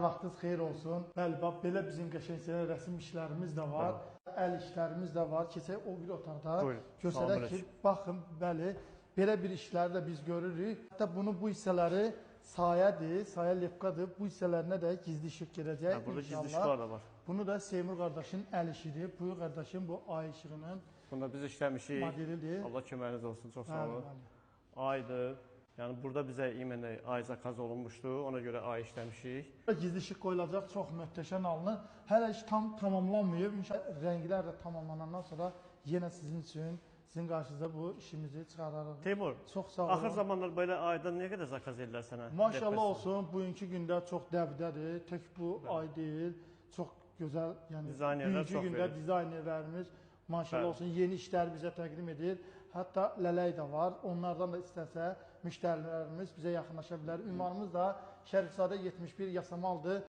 Vaxtınız xeyir olsun. Bəli, bax belə bizim qəşəng rəsm işlərimiz də var. Əl işlərimiz də var. Keçək o bir otaqda. Göstərək ki, baxın, bəli, belə bir işləri də biz görürük. Hətta bunu bu hissələri sayədir, sayə lepkadır. Bu hissələrinə də gizli işıq girəcək. Hə, burada gizli işıqlar da var. Bunu da Seymur qardaşın əl işidir. Buyur qardaşım, bu ay işığının Bunu da biz işləmişik. Modelidir. Allah köməyiniz olsun, çox sağ olun. Aydır. Yəni burada bizə imенно ay zakaz olunmuşdu. Ona görə ay işləmişik. Gizli işıq qoyulacaq, çox möhtəşəm alınır. Hələ iş tam tamamlanmayıb. İnşallah rənglər də tamamlanandan sonra yenə sizin üçün, sizin qarşınıza bu işimizi çıxararıq. Teymur, çox sağ olun. Axır zamanlar belə aydan nə qədər zakaz edirlər sənə? Maşallah olsun, bugünkü gündə çox dəbdədir. Tək bu ay deyil. Çox gözəl, yəni bugünkü gündə dizaynerlərimiz maşallah olsun yeni işlər bizə təqdim edir. Hətta lələk də var. Onlardan da istəsə müştərilərimiz bizə yaxınlaşa bilər. Ünvanımız da Şərifzadə 71 Yasamaldır.